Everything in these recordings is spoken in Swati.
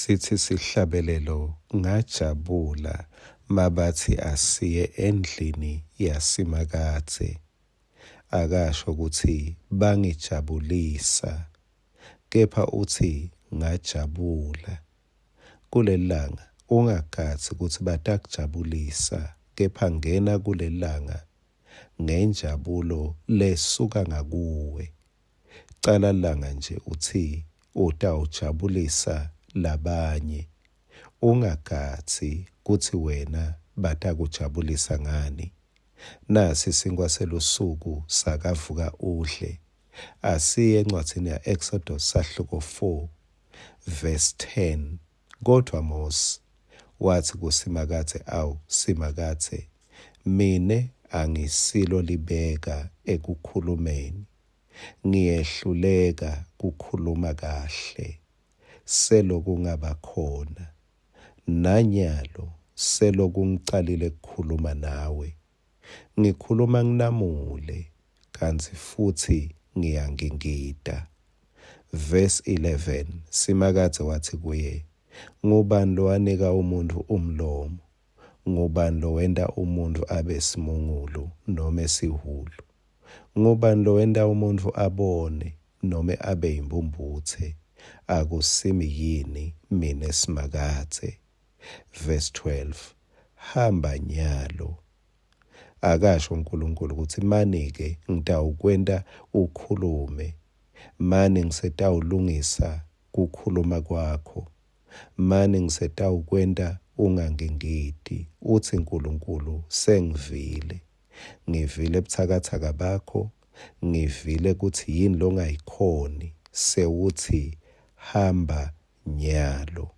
Sitsi sihlabelelo ngajabula mabatsi asiye endlini yaSimakadze. Akasho kutsi bangijabulisa kepha utsi ngajabula. Kulelilanga ungagadzi kutsi batakujabulisa kepha ngena kulelilanga ngenjabulo lesuka ngakuwe. Cala lilanga nje utsi utawujabulisa labanye, ungagadzi kutsi wena batakujabulisa ngani. Nasi sinkwa selusuku sakavuka udle. Asiye encwadzini ya-Exodus sahluko 4 verse 10. Kodvwa Mosi watsi kuSimakadze, Awu, Simakadze, mine angisilo libeka ekukhulumeni, Ngiyehluleka kukhuluma kahle seloku ngaba khona. Nanyalo seloku ngicalile kukhuluma nawe, ngikhuluma nginamule kantsi futsi ngiyangingita. Verse 11 Simakadze watsi kuye, Ngubani lowanika umuntfu umlomo? Ngubani lowenta umuntfu abe simungulu nome sihhulu? Ngubani lowenta umuntfu abone nome abe yimphumphutse? Akusimi yini mine Simakadze? Verse 12 Hamba nyalo. Akasho uNkulunkulu kutsi mani-ke ngitawukwenta ukhulume, mani ngisetawulungisa kukhuluma kwakho, mani ngisetawukwenta ungangingiti, utsi Nkulunkulu sengivile. Ngivile butsakatsaka bakho, ngivile kutsi yini longayikhoni, sewutsi, Hamba nyalo.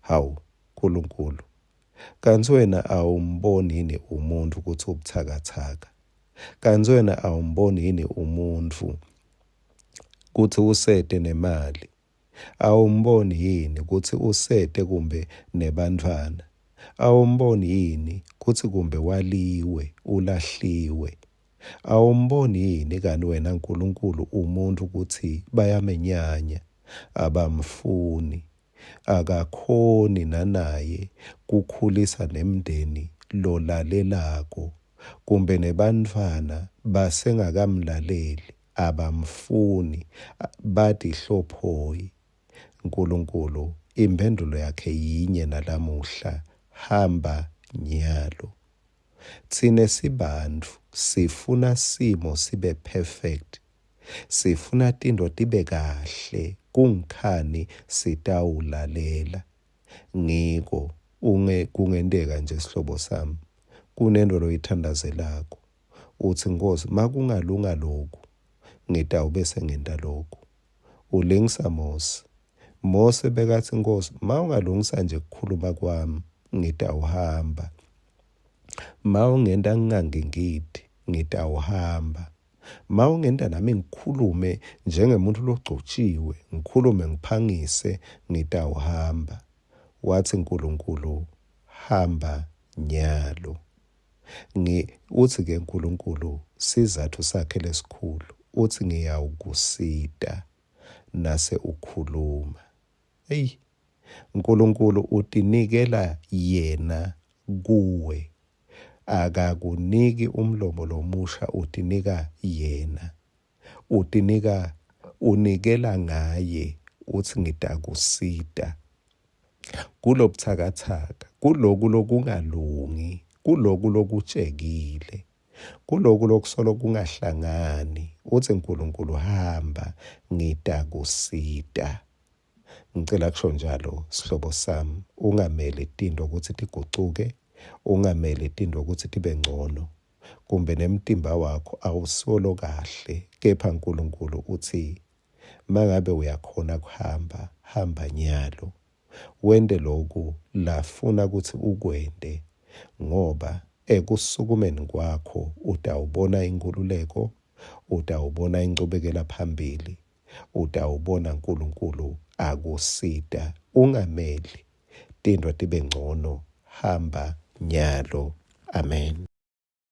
Hawu, Nkulunkulu, kantsi wena awumboni yini umuntfu kutsi ubutsakatsaka? Kantsi wena awumboni yini umuntfu kutsi usete nemali? Awumboni yini kutsi usete kumbe nebantfwana? Awumboni yini kutsi kumbe waliwe, ulahliwe? Awumboni yini kani wena Nkulunkulu umuntfu kutsi bayamenyanya, abamfuni, akakhoni nanaye kukhulisa nemndeni lolalelako kumbe nebantfwana basengakamlaleli abamfuni batihlophoyi Nkulunkulu imphendvulo yakhe yinye nalamuhla hamba nyalo tsine sibantfu sifuna simo sibe perfect sifuna tintfo tibe kahle kungikhani sitawulalela ngiko unge kungenteka nje sihlobo sami kunento loyithandazelako Utsi, Nkhosi, makungalunga loku, ngitawube sengenta loku. Ulingisa Mosi. Mose bekatsi, Nkhosi, mawungalungisa nje kukhuluma kwami, ngitawuhamba. Mawungenta ngingangingiti, ngitawuhamba. Mawungenta nami ngikhulume njengemuntfu logcotjiwe, ngikhulume ngiphangise, ngitawuhamba. Watsi Nkulunkulu, Hamba nyalo. Ngi, utsi ke Nkulunkulu sizatfu sakhe lesikhulu, utsi ngiyawukusita nase ukhuluma. Eyi, Nkulunkulu utinikela yena kuwe. Akakuniki umlomo lomusha, utinika yena. Utinika, unikela ngaye, utsi ngitakusita. Kulobutsakatsaka, kuloku lokungalungi, kuloku lokutshekile, kuloku lokusolo kungahlangani, utsi Nkulunkulu hamba ngitakusita. Ngicela kusho njalo sihlobo sami, ungameli tintfo kutsi tigucuke, ungameli tintfo kutsi tibe ncono, kumbe nemtimba wakho awusiwo lokahle, kepha Nkulunkulu utsi Mangabe uyakhona kuhamba, hamba nyalo. Wente loku lafuna kutsi ukwente, ngoba ekusukumeni kwakho utawubona inkhululeko, utawubona inchubekela phambili, utawubona Nkulunkulu akusita. Ungameli tintfo tibe ncono, hamba nyalo. Amen.